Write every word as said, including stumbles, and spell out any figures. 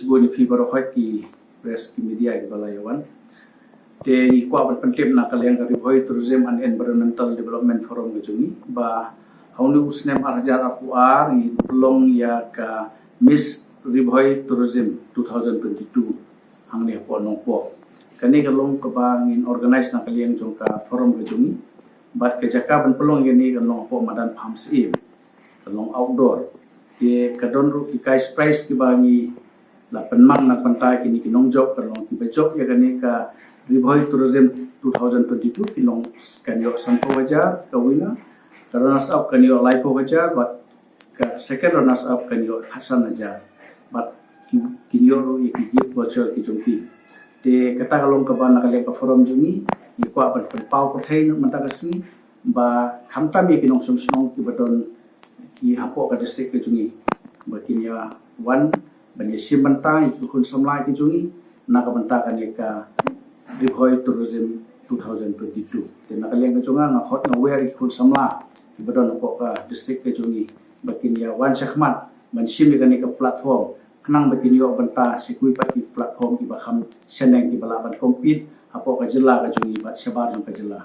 Bun ïa phi baroh ki press, ki media kiba la ïa wan. Te ngi kwah ban pyntip na ka liang ka Ri Bhoi Tourism and Environmental Development Forum ka jong ngi ba ha une u snem ar hajar arphew ar ngi pynlong ïa ka Miss Ri Bhoi Tourism two thousand twenty-two hangne hapoh Nongpoh. Kane ka long kaba ngin organize na ka liang jong ka forum ka jong ngi. Bad ka jaka ban pynlong ïa kane ka long hapoh madan Pamsyiem, ka long outdoor. Te ka don ruh ki cash prize kiba ngi la pynmang na ka bynta kine ki nongjop, ka long kiba jop ïa kane ka Ri Bhoi Tourism two thousand twenty-two, ki long kan ïoh sanphew hajar ka winner, ka runners up kan ïoh laiphew hajar, bad ka second runners up kan ïoh khatsan hajar. Bad ki, kin ïoh ruh ïa ki gift voucher ki jong ki. Te kata ka long kaba na ka liang ka forum jong ngi ngi kwah ban pynpaw pyrthei na mynta ka sngi ba khamtam ïa ki nongshong shnong kiba don ki hapoh ka district ka jong ngi ba kin ïa wan ban ïa shim bynta ïa ki khun samla ki jong ngi na ka bynta kane ka Ri Bhoi Tourism two thousand twenty-two. Te na ka liang ka jong nga, nga khot nga wer ïa ki khun samla kiba don hapoh ka district ka jong ngi ba kin ïa wan shakhmat ban shim ïa kane ka platform khnang ba kin ïoh bynta sha kiwei pat ki platform kiba kham shaneng kiba lah ban compete hapoh ka jylla ka jong ngi bad shabar jong ka jylla.